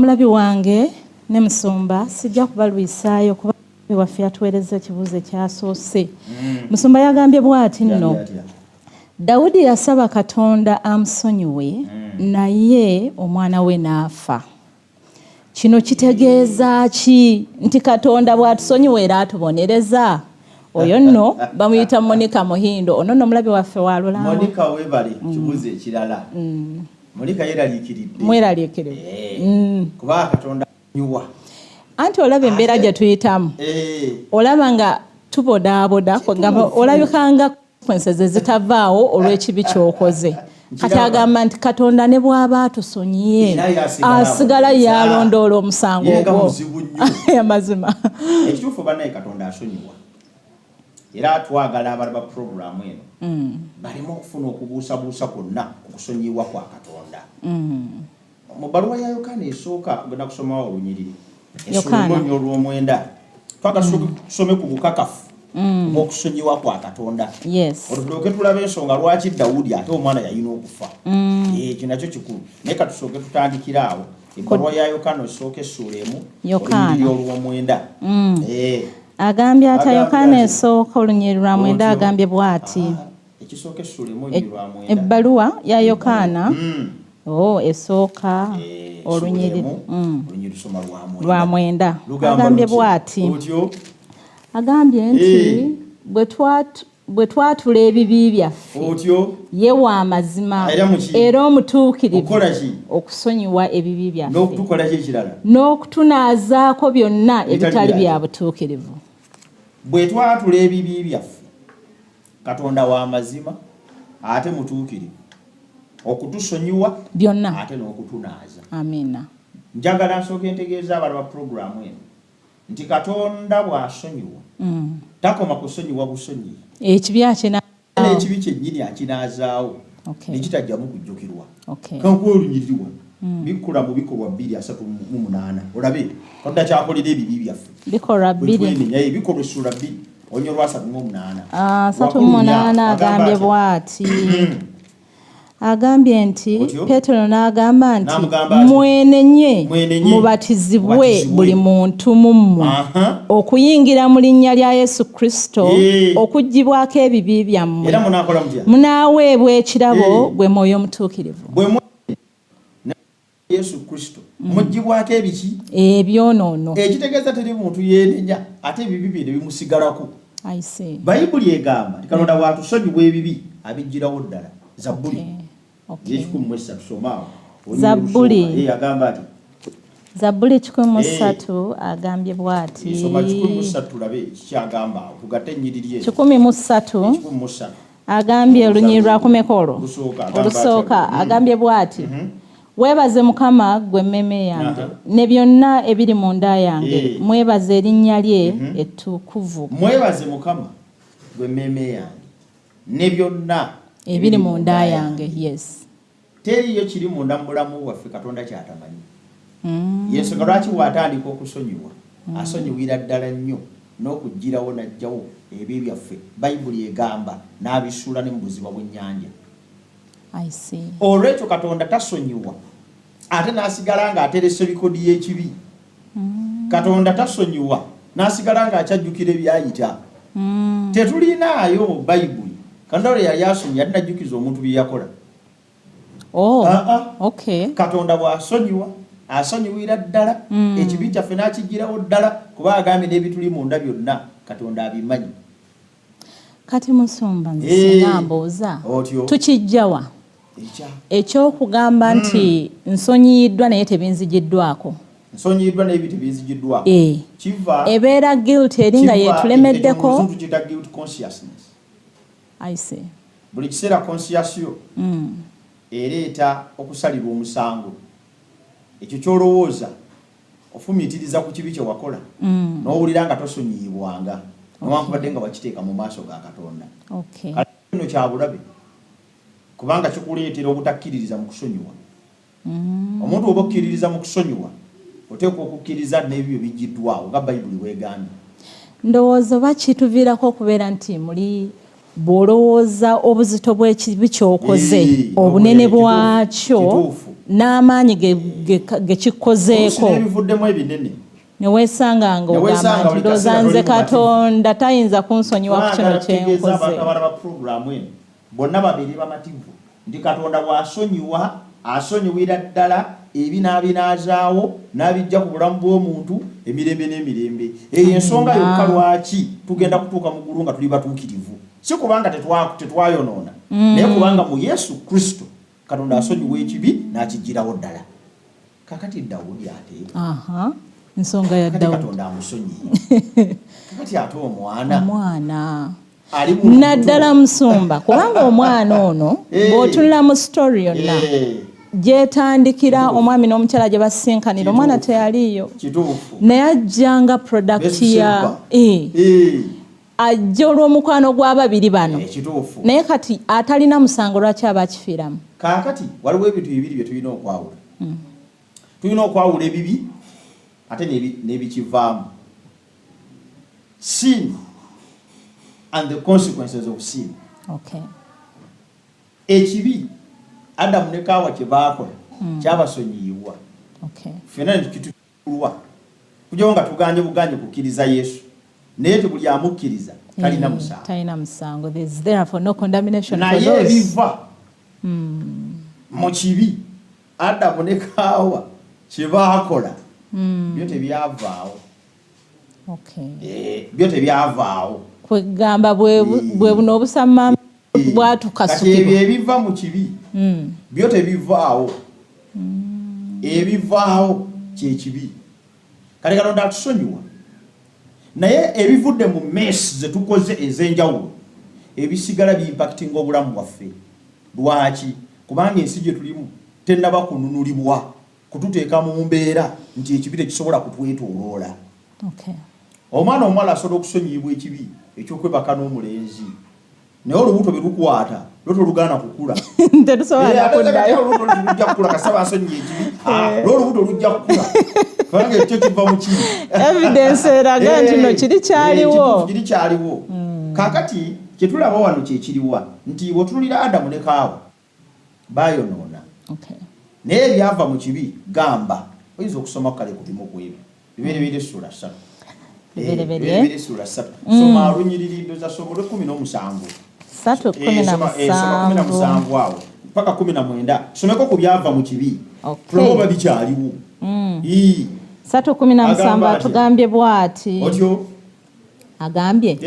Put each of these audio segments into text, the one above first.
Omulabi wange ne musumba, sijja kubalwisaayo kuba waffe yatuweereza ekibuuzo ekyasoose. Musumba yagambye bw'ati nno: Dawudi yasaba Katonda amusonyiwe, naye omwana we n'afa. Kino kitegeeza ki, nti Katonda bw'atusonyiwa era atubonereza? Oyo nno bamuyita Monica Muhindo. Ono nno omulabi waffe wa Lulango. Monica, webale kibuuzo ekirala. Monica yeraliikiridde. Mweraliikirivu. Kuba Katonda nyuwa. Anti olaba embeera gye tuyitamu, olaba nga tubodaaboda, kwegamba olabika nga consequences ezitavaawo olw'ekibi ky'okoze. Kati agamba nti Katonda ne bw'aba atusonyiye, Era ye asigala asigala abonereza. Yalondoola omusango Ye nga ogwo. muzibu nnyo. Amazima. Ekituufu, bannaye, Katonda asonyiwa, era twagala abalaba puroguramu eno baleme okufuna okubuusabuusa kwonna ku kusonyiwa kwa Katonda. Mu bbaluwa ya Yokaana esooka, genda kusomawo olunyiriri, Yokaana. essuula olwomwenda, twagala tusome ku bukakafu obw'okusonyiwa kwa Katonda, olwo tulyoke tulabe ensonga lwaki Dawudi ate omwana yalina okufa. Ekyo nakyo kikulu, naye katusooke tutandikire awo. Ebbaluwa ya Yokaana esooka, essuula 1, Yokaana. olunyiriri olwomwenda. Agambye ata? Agambye Yokaana ati? esooka, olunyiriri lwa 9. Otyo. Agambye bw'ati. Ah, ekisooka, essuula 1, olunyiriri lwa 9. Ebbaluwa ya Yokaana, oh, esooka, olunyiriri Essuula 1, olunyiriri tusoma lwa 9. Lwa 9. Lugamba Agambye luti? bw'ati. Otyo. Agambye nti bwe twatula ebibi byaffe, Otyo. ye wa mazima Era muki? era omutuukirivu Okukola ki? okusonyiwa ebibi byaffe N'okutukola ki ekirala? N'okutunaazaako byonna Ebitali ebitali bya bya butuukirivu. Bwe twatula ebibi byaffe, Katonda wa mazima ate mutuukirivu okutusonyiwa byonna ate n'okutunaaza. Amiina. Njagala nsooka entegeeza abalaba puroguramu eno nti Katonda bw'asonyiwa, takoma kusonyiwa busonyiyi. Ekibi akina N'ekibi kyennyini akinaazaawo nekitajjamu kujjukirwa. Kankuwa olunyiriri wano, bikkula mu Bikolwa 2:38, olabe Katonda kyakolera ebibi byaffe. Bikolwa Bwe 2. twenenya. Ebikolwa essula 2, onyo lwa 38. Ah, 38. Wakulumya, Agambye agamba bw'ati, agambye nti Otyo? Peetero n'agamba nti, N'amugamba ati, "Mwenenye, "Mwenenye, mubatizibwe mubatizibwe." buli muntu mu mmwe okuyingira mu linnya lya Yesu Kristo okuggyibwako ebibi byammwe, Era munaakola mutya? Munaaweebwa ekirabo, gwe Mwoyo Omutuukirivu." Bwe ne Yesu Kristo muggyibwako ebiki? Ebyonoono. Ekitegeeza teri muntu yeenenya ate ebibi bye ne bimusigalako. I see. Bayibuli egamba nti Katonda bw'atusonyiwa ebibi, abiggyirawo ddala. Zabbuli ye-103, somaawo. Zabbuli. Agamba ati. Zabbuli 103, agambye bw'ati. Soma 103, tulabe kikyagamba awo, tugatte ennyiriri ezo. 103. 103. Agambye, olunyiriri lwakumeka olwo? Lusooka, agamba Olusooka. atya? Agambye bw'ati: "Weebaze Mukama, gwe emmeeme yange, ne byonna ebiri mu nda yange, mwebaze erinnya lye ettukuvu." Mwebaze Mukama, gwe emmeeme yange, ne byonna ebiri mu nda yange, yes. Teriyo kiri munda mu bulamu bwaffe Katonda kyatamanyi. Yensonga lwaki bw'atandika okusonyiwa, asonyiwira ddala nnyo n'okuggyirawo n'aggyawo ebibi byaffe. Bayibuli egamba n'abisuula ne mu buziba bw'ennyanja. I see. Olwekyo Katonda tasonyiwa ate n'asigala ng'aterese bikodi y'ekibi. Katonda tasonyiwa n'asigala ng'akyajjukira ebyayita. Tetulinaayo mu Bayibuli Katonda lwe yali asonyiwa ate najjukiza omuntu bye yakola. Ah, ah. Katonda bw'asonyiwa, asonyiwira ddala ekibi kyaffe n'akiggyirawo ddala, kuba agambye n'ebituli munda byonna Katonda abimanyi. Kati musumba, nze singa mbuuza, Otyo. Tukijjawa Ekya? ekyokugamba nti nsonyiyiddwa naye tebinzigiddwako? Nsonyiyiddwa naye tebinzigiddwako, kiva Ebeera guilt eri nga kiva yetulemeddeko. Ekyo mu Luzungu tukiyita guilt consciousness. I see. Buli kiseera conscious yo ereeta okusalirwa omusango. Ekyo kyolowooza, ofumiitiriza ku kibi kye wakola n'owulira nga tosonyiyibwanga newankubadde nga wakiteeka mu maaso ga Katonda. Kale kino kyabulabe kubanga kikuleetera obutakkiririza mu kusonyiwa. Omuntu oba okkiririza mu kusonyiwa, oteekwa okukkiriza n'ebibyo biggyiddwawo nga Bayibuli bwegambye. Ndowooza oba kituviirako okubeera nti muli bw'olowooza obuzito bw'ekibi ky'okoze, obunene bwakyo. Kituufu. N'amaanyi ge kikozeeko. N'ebivuddemu ebinene. Neweesanga nga ogamba nti, "Ndowooza nze Katonda tayinza kunsonyiwa ku kino kyenkoze." Abantu abalaba puroguramu eno bonna babeere bamativu nti Katonda bw'asonyiwa, asonyiwira ddala ebinaabinaazaawo n'abijja ku bulamu bw'omuntu emirembe n'emirembe. Eyo ensonga yokka lwaki tugenda kutuuka mu ggulu nga tuli batuukirivu, si kubanga tetwayonoona, naye kubanga mu Yesu Kristo Katonda asonyiwa ekibi n'akigirawo ddala. Kakati Dawudi ate Ensonga ya kati Dawudi. Katonda amusonyiye, kakati ate omwana Omwana ali mu naddala, musumba, kubanga omwana ono bw'otunula mu story yonna gyetandikira, omwami n'omukyala gye basinkanira, omwana teyaliiyo. Naye ajja nga product ya ajja olw'omukwano gw'ababiri bano. Naye kati atalina musango lwaki aba akifiiramu? Kaakati waliwo ebintu bibiri bye tulina okwawula. Tulina okwawula ebibi ate n'ebikivaamu, sin and the consequences of sin. Ekibi Adamu ne Kaawa kye baakola kyabasonyiyibwa. Ffenna nekitulwa kujawo nga tuganye buganye kukkiriza Yesu, naye tebuli amukkiriza talina musango. Talina musango. There's therefore no condemnation for Naye those. ebiva mu kibi Adamu ne Kaawa kye baakola byo tebyavaawo. Byo tebyavaawo. Kwegamba bwe buno obusamma Kati ebyo bwatukasukibwa. Ebiva mu kibi byo tebivaawo. Ebivaawo kyekibi. Kale Katonda atusonyiwa, naye ebivudde mu mess zetukoze ez'enjawulo ebisigala biimpactinga obulamu bwaffe. Lwaki? Kubanga ensi gye tulimu tennaba kununulibwa kututeeka mu mbeera nti ekibi tekisobola kutwetooloola. Omwana omuwala asobola okusonyiyibwa ekibi ekyokwebaka n'omulenzi, naye olubuto bwe lukwata lwo tolugaana kukula. Tetusobola nakuddayo. Olubuto lujja kukula kasaba asonyiye ekibi. Lwo olubuto lujja kukula kubanga ekyo kiva mu kibi. Evidence eraga nti no kiri kyaliwo. Kituufu, kiri kyaliwo. Kakati kyetulaba wano kyekiriwa nti bw'otunulira Adamu ne Kaawa bayonoona, naye ebyava mu kibi, gamba oyinza okusoma kale ku bimu ku ebyo, Bibereberye essula 3. Bibereberye. Bibereberye essula 3, soma olunyiriri, ndoza soma olw'e17. 3 10 na Soma 17 7. 7 awo paka 19, someko ku byava mu kibi. Tulaba oba bikyaliwo. Ii. 3:17. Agamba atya? Atugambye bw'ati. Otyo. Agambye,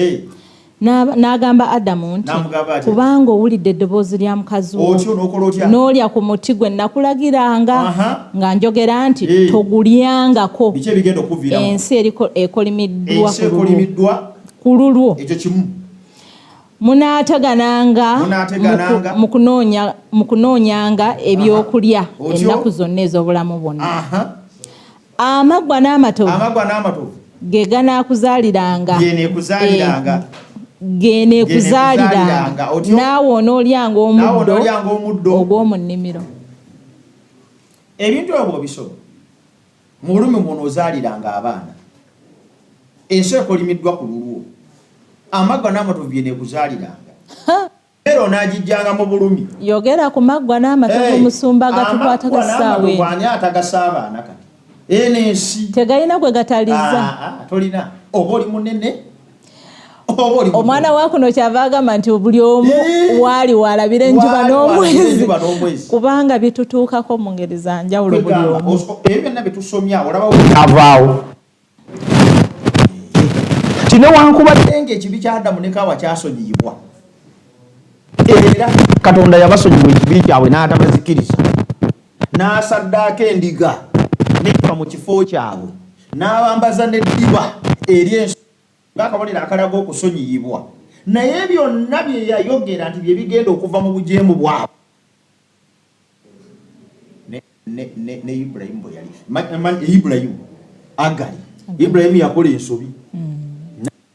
N'agamba Adamu nti, N'amugamba atya? "Kubanga owulidde eddoboozi lya mukazi wo, Otyo n'okola otya? N'olya ku muti gwe nakulagiranga nga njogera nti, 'Togulyangako,' Biki ebigenda okuviiramu? Ensi ekolimiddwa Ensi ku lulwo." ekolimiddwa. Ku lulwo. Ekyo kimu. Munaategananga Munaategananga. mu kunoonyanga ebyokulya Otyo. ennaku zonna ez'obulamu bwonna. Amaggwa n'amatovu Amaggwa n'amatovu ge ganaakuzaaliranga. Geneekuzaaliranga. Geneekuzaaliranga. Geneekuzaaliranga. Otyo. Naawe onoolyanga Naawe omuddo onoolyanga omuddo ogw'omu nnimiro. Ebintu ebyo bw'obisoma mu bulumi bw'onoozaaliranga abaana, ensi ekolimiddwa ku lulwo, amaggwa n'amatovu byeneekuzaaliranga, era onaagijjanga mu bulumi. Yogera ku maggwa n'amatovu, musumba, gatukwatako Amaggwa essaawa n'amatovu eno. ani atagasa abaana kati eno ensi? Tegalina gwe gataliza. Ah, ah, tolina, oba oli munene oba oli mutono. Omwana wa kuno kyava agamba nti buli omu waali walabira enjuba Waali walabira n'omwezi, enjuba n'omwezi. kubanga bitutuukako mu ngeri za njawulo buli Kwegamba, omu. Ebyo byonna byetusomya olabawo avaawo ti newankubadde nga ekibi kya Adamu ne Kaawa kyasonyiyibwa, era Katonda yabasonyiwa ekibi kyabwe n'atabazikiriza, n'asaddaako endiga nefa mu kifo kyabwe, n'abambaza n'eddiba ery'enso ng'akabonero akalaga okusonyiyibwa, naye byonna bye yayogera nti bye bigenda okuva mu bujeemu bwabwe ne Ibulayimu bwe yali Ibulayimu, Agali, Ibulayimu yakola ensobi,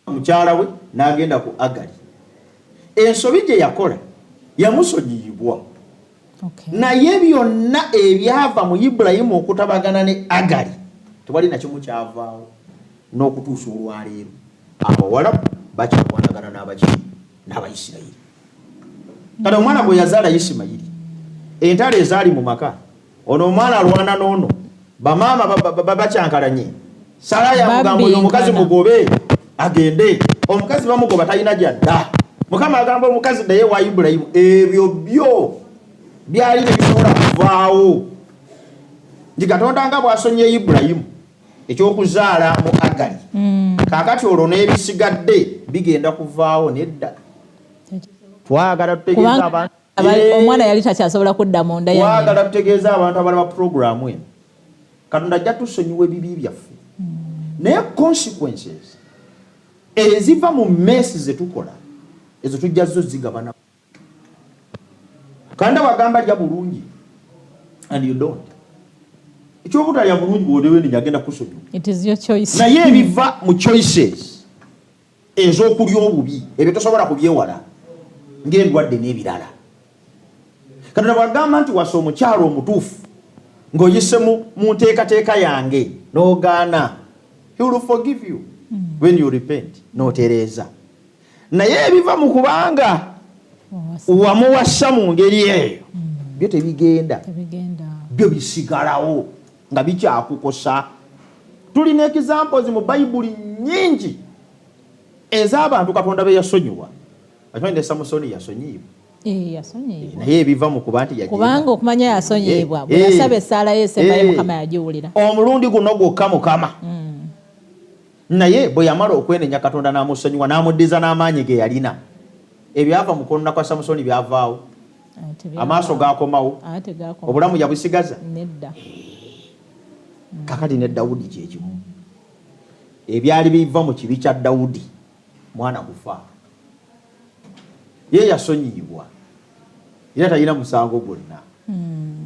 mukyala we n'agenda ku Agali. Ensobi gye yakola yamusonyiyibwa, naye byonna ebyava mu Ibulayimu okutabagana ne Agali tewali nakimu kyavaawo n'okutuusa olwaleero. Abawalabu bakyalwanagana n'abaki? N'Abayisirayiri. Kati omwana gwe yazaala Isimayiri, entalo ezaali mu maka Ono omwana alwana n'ono, bamaama bakyankalanye. Sala yamugamba oyo omukazi mugobe agende. Omukazi bamugoba, talina gyadda. Mukama agamba omukazi naye wa Ibulayimu. Ebyo byo byali tebisobola kuvaawo nti Katonda nga bw'asonyiye Ibulayimu ekyokuzaala mu Agali, kakati olwo n'ebisigadde bigenda kuvaawo. Nedda, twagala tutegeeza abantu Omwana yali takyasobola kudda munda. Twagala tutegeeza abantu abalaba puroguramu eno, Katonda ajja tusonyiwa ebibi byaffe, naye consequences eziva mu mess zetukola ezo tujja zo zigabana. Kanda wagamba lya bulungi and you don't. Ekyobutalya bulungi bwodewenenya agenda kusonyiwa, naye ebiva mu choices ez'okulya obubi ebyo tosobola kubyewala, ng'endwadde n'ebirala. Katonda bwagamba nti wasa omukyalo omutuufu ng'oyise mu nteekateeka yange n'ogaana, he will forgive you when you repent n'otereeza. Naye ebiva mu kubanga wamuwasa mu ngeri eyo byo tebigenda, byo bisigalawo nga bikyakukosa. Tulina examples mu Bayibuli nyingi ez'abantu Katonda be yasonyiwa. Akimanyi ne Samusoni yasonyiyibwa. Eh, naye ebiva mu kuba nti kubanga okumanya yasonyiyibwa, bwe yasaba essaala ye esembayo, Mukama yagiwulira. Omulundi guno gwokka, Mukama. Naye bwe yamala okwenenya, Katonda n'amusonyiwa n'amuddiza n'amaanyi ge yalina. Ebyava mu kwonona kwa Samusoni byavaawo? Amaaso gakomawo? Obulamu yabusigaza? Kakati ne Dawudi kyekimu. Ebyali biva mu kibi kya Dawudi, mwana kufa, ye yasonyiyibwa era talina musango gwonna,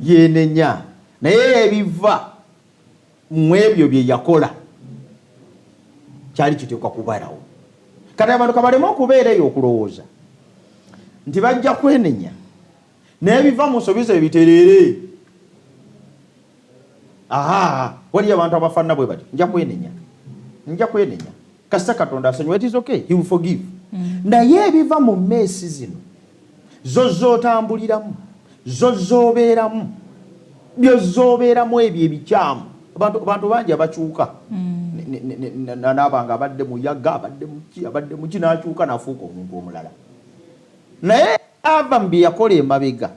yenenya, naye ebiva mu ebyo bye yakola kyali kiteekwa kubeerawo. Kati abantu kabaleme okubeera eyo okulowooza nti bajja kwenenya n'ebiva mu nsobi ze bitereere. Aha, waliyo abantu abafaanana bwe bati: nja kwenenya, nja kwenenya, kasita Katonda asonyiwa, it is okay, he will forgive. Naye ebiva mu mess zino zo z'otambuliramu, zo z'obeeramu, byo z'obeeramu, ebyo ebikyamu. Abantu bangi abakyuka naaba nga abadde muyaga, abadde muki, abadde muki, n'akyuka n'afuuka omuntu omulala. Naye ava mu bye yakola emabega,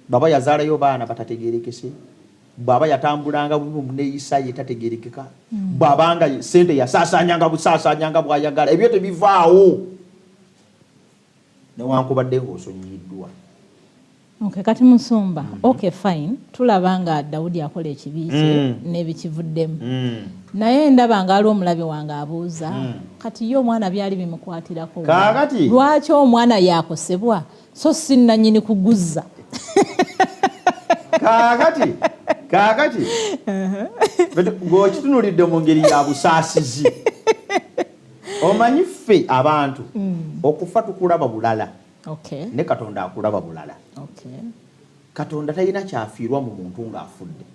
bw'aba yazaalayo baana batategerekese, bw'aba yatambulanga bubi mu neeyisa ye tategerekeka, bw'abanga sente yasaasaanyanga busaasaanyanga bw'ayagala, ebyo tebivaawo newankubadde ng'osonyiyiddwa. Okay, kati musumba, okay, fine, tulaba nga Dawudi akola ekibi kye n'ebikivuddemu, naye ndaba nga aliwo omulabe wange abuuza, kati ye omwana byali bimukwatirako wa? Kaakati. Lwaki omwana yakosebwa so si nannyini kuguza? Kaakati ng'okitunulidde mu ngeri ya busaasizi, omanyi ffe abantu okufa tukulaba bulala, ne Katonda akulaba bulala. Katonda talina kyafiirwa mu muntu ng'afudde.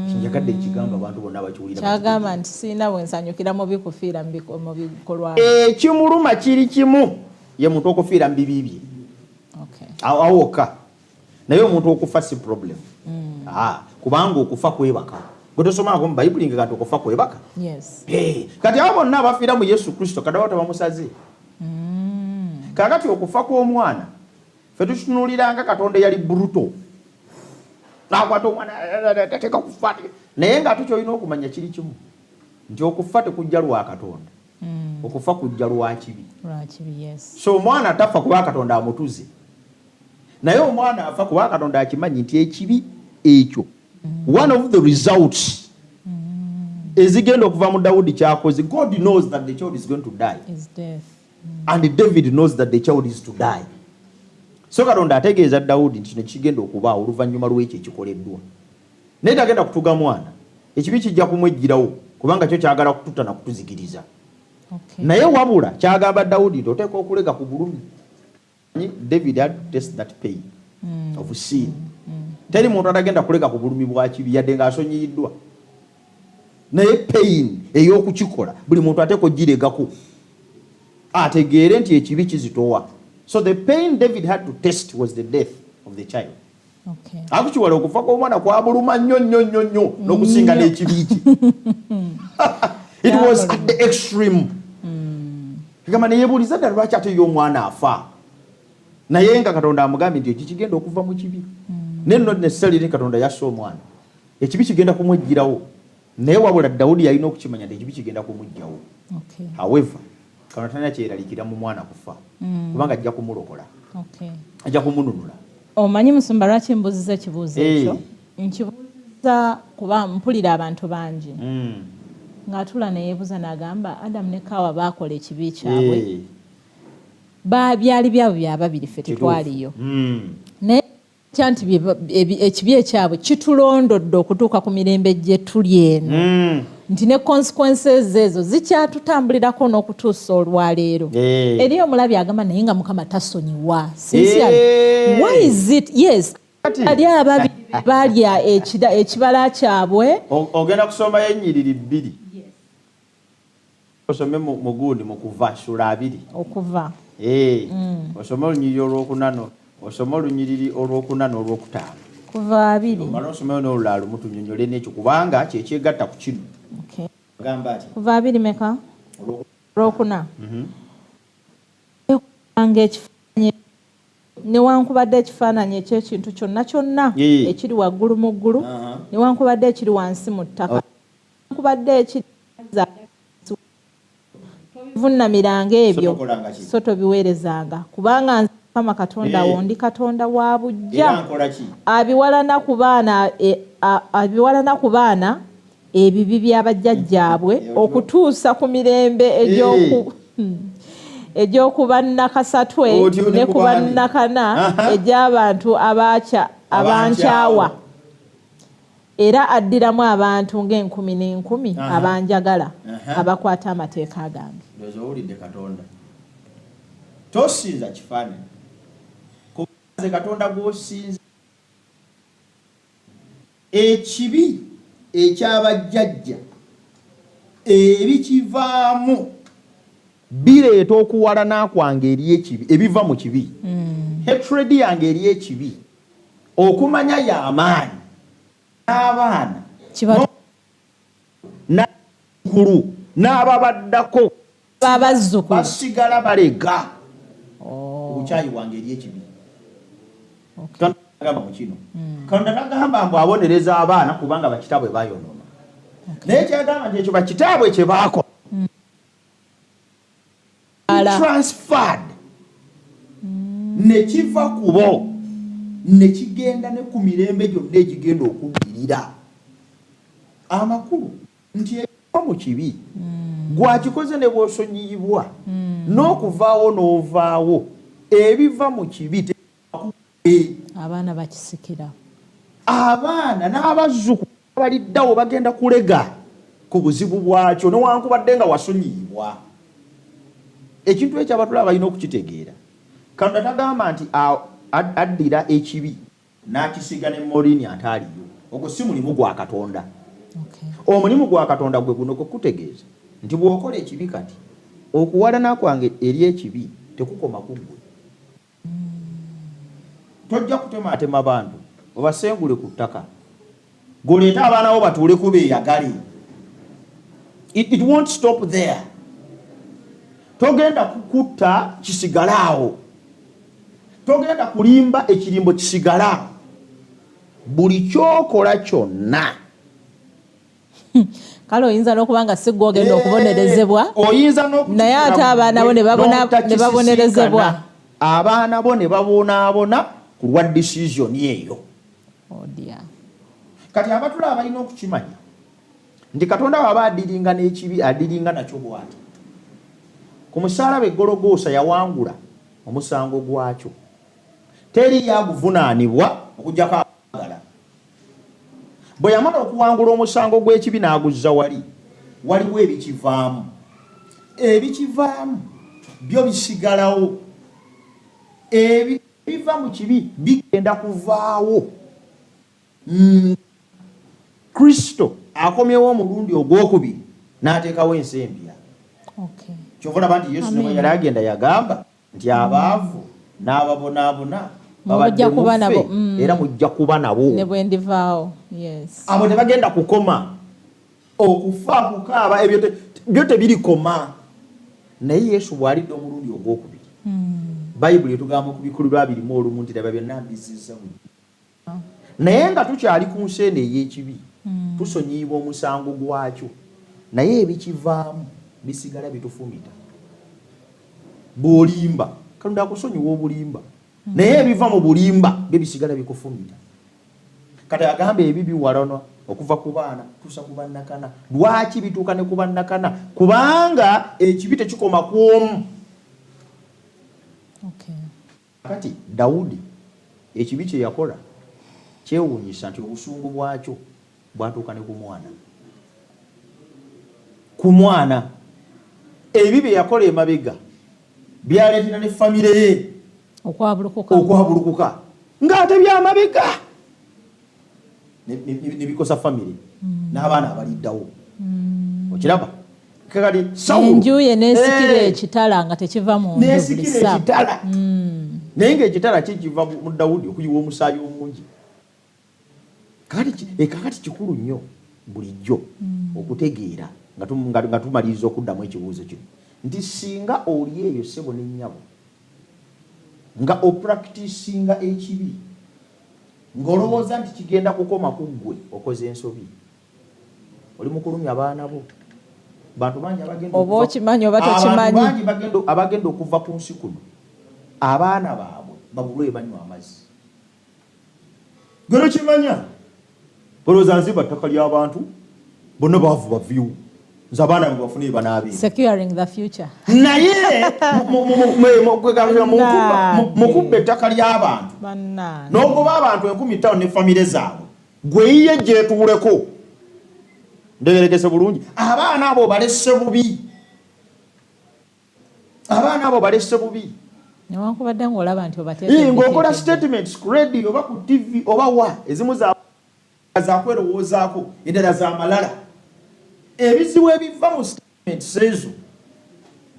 Kinjagadde ekigamba abantu bonna bakiwulira. Kyagamba nti siina bwensanyukira mu bikufiira mu bikolwa. Ekimuluma kiri kimu, ye muntu okufiira mu bibi bye. Awo wokka. Naye omuntu okufa si problem. Ah, kubanga okufa kwebaka. Gwe tosomako mu Bayibuli nga kati okufa kwebaka? Yes. Hey, kati abo bonna abafiira mu Yesu Kristo kati abo tebamusaze. Kakati okufa kw'omwana ffe tukitunuuliranga Katonda eyali brutal, nakwata omwana tateeka kufa. Naye ng'ate kyolina okumanya kiri kimu nti okufa tekujja lwa Katonda, okufa kujja lwa kibi. Lwakibi, yes. So omwana tafa kuba Katonda amutuze, naye omwana afa kuba Katonda akimanyi nti ekibi ekyo, one of the results ezigenda okuva mu Dawudi kyakoze, God knows that the child is going to die. Is death. And David knows that the child is to die. So Katonda ategeeza Dawudi nti kino kigenda okubaawo oluvannyuma lw'ekyo ekikoleddwa, naye tagenda kutuga mwana. Ekibi kijja kumwejjirawo kubanga kyo kyagala kututta na kutuzikiriza. Naye wabula kyagamba Dawudi nti oteeka okulega ku bulumi. David had to taste that pain of sin. Teri muntu atagenda kulega ku bulumi bwa kibi yadde ng'asonyiyiddwa, naye pain ey'okukikola buli muntu ateeka ogiregako ategeere nti ekibi kizitowa. So the pain David had to taste was the death of the child. Akukiwala okufa kw'omwana kwabuluma nnyo nnyo nnyo nnyo n'okusinga n'ekibi kye. It was at the extreme. Gamba neyebuuliza ddala lwaki ate ye omwana afa, naye nga Katonda amugambye nti eki kigenda okuva mu kibi. Naye not necessarily Katonda yasse omwana, ekibi kigenda kumwejjirawo. Naye wabula Dawudi yalina okukimanya nti ekibi kigenda kumugjawo. However, Katonda talina kyeraliikira mu mwana kufa, kubanga ajja kumulokola, ajja kumununula. Omanyi musumba lwaki mbuuziza ekibuuzo ekyo? Nkibuuziza kuba mpulira abantu bangi ng'atula neyeebuuza n'agamba, Adamu ne Kaawa baakola ekibi kyabwe, byali byabwe bya babiri, ffe tetwaliyo. Naye kya nti ekibi ekyabwe kitulondodde okutuuka ku mirembe gye tuli eno, nti ne consequences ezo zikyatutambulirako n'okutuusa olwaleero. Eri omulabi agamba, naye nga Mukama tasonyiwa. Sincerely, why is it? Yes, ali ababiri balya ekibala kyabwe. Ogenda kusomayo ennyiriri bbiri, osome mu gundi mu Kuva sula 20. Okuva. Osome olunyiriri olwokuna, osome olunyiriri olwokuna n'olwokutaano. Kuva 20. Omale osomeyo n'olulala lumu, tunyonyole n'ekyo, kubanga kyekyegatta ku kino. Agamba ati Kuva 20 meka? Olwokuna. Nga ekifaananyi newankubadde ekifaananyi ekyekintu kyonna kyonna ekiri waggulu mu ggulu, newankubadde ekiri wansi mu ttaka, newankubadde ekiri, tobivunamiranga ebyo, tokolanga ki? So tobiweerezanga, kubanga nze Mukama Katonda wo ndi Katonda wa bujja. Era nkola ki? Abiwalana ku baana abiwalana ku baana ebibi by'abajjajjaabwe okutuusa ku mirembe egy'okuba nnakasatwe Otyo ne ne ku ku baani. bannakana egy'abantu abankyawa, era addiramu abantu ng'enkumi n'enkumi abanjagala, abakwata amateeka gange. Ndowooza owulidde Katonda. Tosinza kifaananyi, kubanze Katonda gw'osinza. Ekibi ekyabajjajja ebikivaamu bireeta okuwalana kwange eri ekibi, ebiva mu kibi, hatred yange eri ekibi, okumanya y'amaanyi n'abaana n'abazzukulu n'ababaddako Babazzukulu. basigala balega obukyayi bwange eri ekibi. Katonda agamba mu kino, Katonda tagamba mbu abonereza abaana kubanga bakitaabwe bayonoona, naye kyagamba nti ekyo bakitaabwe kye baakola Ala. transferred ne kiva ku bo ne kigenda ne ku mirembe gyonna egigenda okuddirira. Amakulu nti ebiva mu kibi gwakikoze ne bw'osonyiyibwa n'okuvaawo n'ovaawo, ebiva mu kibi tekuwe. Abaana bakisikira. Abaana n'abazzukulu abaliddawo bagenda kulega ku buzibu bwakyo newankubadde nga wasonyiyibwa. Ekintu ekyo abatulaba balina okukitegeera. Katonda tagamba nti addira ekibi n'akisiga ne Morini ataaliyo. Ogwo si mulimu gwa Katonda. Omulimu gwa Katonda gwe guno, gwekutegeeza nti bw'okola ekibi kati, okuwalana kwange eri ekibi tekukoma ku ggwe. Tojja kutematema bantu obasengule ku ttaka, goleete abaana bo batuule ku beeyagale. It won't stop there. Togenda kukutta kisigale awo, togenda kulimba ekirimbo kisigale awo. Buli kyokola kyonna Kale oyinza n'okuba nga si gwe ogenda okubonerezebwa, oyinza naye ate abaana bo ne babonerezebwa. Abaana bo ne babonaabona ku lwa decision eyo. Oh dear. Kati abatulaba balina okukimanya nti Katonda waba adiringa n'ekibi, adiringa nakyo bw'ati: ku musaalaba Eggologoosa yawangula omusango gwakyo, teri yaguvunaanibwa okugjako agala. Bwe yamala okuwangula omusango gw'ekibi n'aguzza wali, waliwo ebikivaamu. Ebikivaamu byo bisigalawo. Ebiva mu kibi bigenda kuvaawo Kristo akomyewo omulundi ogwokubiri n'ateekawo ensi empya. Kyova olaba nti Yesu ne bwe yali agenda yagamba nti abaavu n'ababonaabona Babadde Mujja kuba muffe, nabo. Era mujja kuba nabo. Ne bwe ndivaawo, yes. Abo tebagenda kukoma okufa, kukaaba, ebyo byo tebirikoma. Naye Yesu bw'alidda omulundi ogwokubiri, Bayibuli etugamba okubikulirwa 21 nti, "Laba, byonna mbizizza buggya." Naye nga tukyali ku nsi eno ey'ekibi, tusonyiyibwa omusango gwakyo, naye ebikivaamu bisigala bitufumita. Bw'olimba, Katonda akusonyiwa obulimba, naye ebiva mu bulimba byo bisigala bikufumita. Kati agamba ebi biwalanwa okuva ku baana tusa ku bannakana. Lwaki bituuka ne ku bannakana? Kubanga ekibi tekikoma ku omu. Kati Dawudi ekibi kye yakola kyewuunyisa nti obusungu bwakyo bwatuuka ne ku mwana, ku mwana. Ebi bye yakola emabega byaleetera ne famire ye okwabulukuka. Okwabulukuka, ng'ate byamabega ne bikosa famire n'abaana abaliddawo. Okiraba kati Sawulo Enju ye nesikira ekitala nga tekiva mu nju buli nesikira ssaawa. Ekitala, naye ng'ekitala kikiva mu Dawudi okuyiwa omusaayi omungi. Kakati kikulu nnyo bulijjo okutegeera nga tumaliriza okuddamu ekibuuzo kino nti singa oli eyo, ssebo ne nnyabo, nga opracticinga ekibi ng'olowooza nti kigenda kukoma ku ggwe, okoze ensobi. Oli mu kulumya baana bo. Bantu bangi abagenda Oba okimanyi oba Abantu tokimanyi. bangi abagenda okuva ku nsi kuno, abaana baabwe babulwe banywa amazzi. Gwe tokimanya, olowooza nzimba ttaka ly'abantu bonna baavu baviiwo, nze abaana bange bafune banaabeera. Securing the future. Naye mukubba ettaka ly'abantu Bannange. n'ogoba abantu 5000 ne famire zaabwe, gwe yiye gyetuuleko. Ndegerekese bulungi, abaana abo balesse bubi, abaana abo balesse bubi. Newankubadde ng'olaba nti Ng'okola obateekedde. statements ku radio oba ku TV oba wa, ezimu zakwerowoozaako, endala za malala. Ebizibu ebiva mu statements ezo,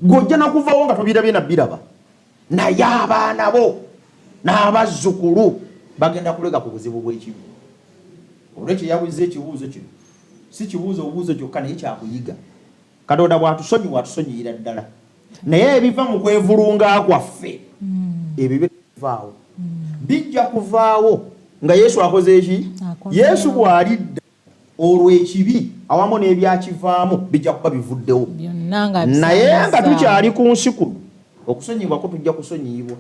gweojja nakuvawo nga tobirabye nabiraba, naye abaana bo n'abazzukulu bagenda kulega ku buzibu bw'ekibi. Olwekyo yabuuza ekibuuzo kino, si kibuuzo obuuzo kyokka, naye kyakuyiga. Katonda bw'atusonyiwa, atusonyiyira ddala, naye ebiva mu kwevulunga kwaffe ebyo bivaawo, bijja kuvaawo nga Yesu akoze eki? Akomyewo. Yesu bw'alidda, olwo ekibi awamu n'ebyakivaamu bijja kuba bivuddewo. Byonna nga Naye nga bisaanyizaawo. tukyali ku nsi kuno, okusonyiyibwako tujja kusonyiyibwa,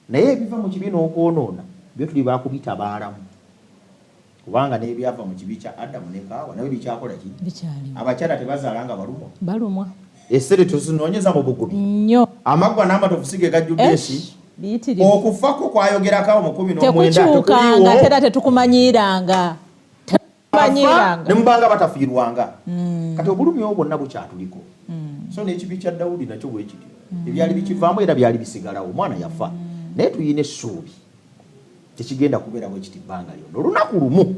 naye ebiva mu kibi n'okwonoona byo tuli bakubitabaalamu, kubanga n'ebyava mu kibi kya Adamu ne Kaawa nabyo bikyakola ki? Bikyaliwo. Abakyala tebazaala nga balumwa? Balumwa. Esere tozinoonyeza mu bugubi? Nnyo. Amaggwa n'amatovu si ge gajjudde ensi? Biyitirivu. Okufako kwayogerako awo mu 19 Tekukyukanga. Tekuliiwo. Tera tetukumanyiiranga. Afa Tetukumanyiiranga. ne mubanga batafiirwanga. Kati obulumi obwo bwonna bukyatuliko. So n'ekibi kya Dawudi nakyo bwe kityo, ebyali bikivaamu era byali bisigalawo. Omwana yafa, naye tuyina essuubi, tekigenda kubeera bwe kiti bbanga lyonna. Olunaku lumu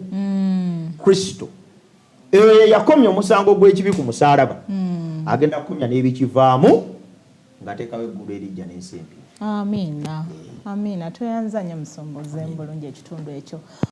Kristo eyo ye yakomya omusango gw'ekibi ku musaalaba, agenda kukomya n'ebikivaamu ng'ateekawo eggulu erijja n'ensi empya. Amiina, amiina. Tweyanza nnyo, musumba, ozeemu bulungi ekitundu ekyo.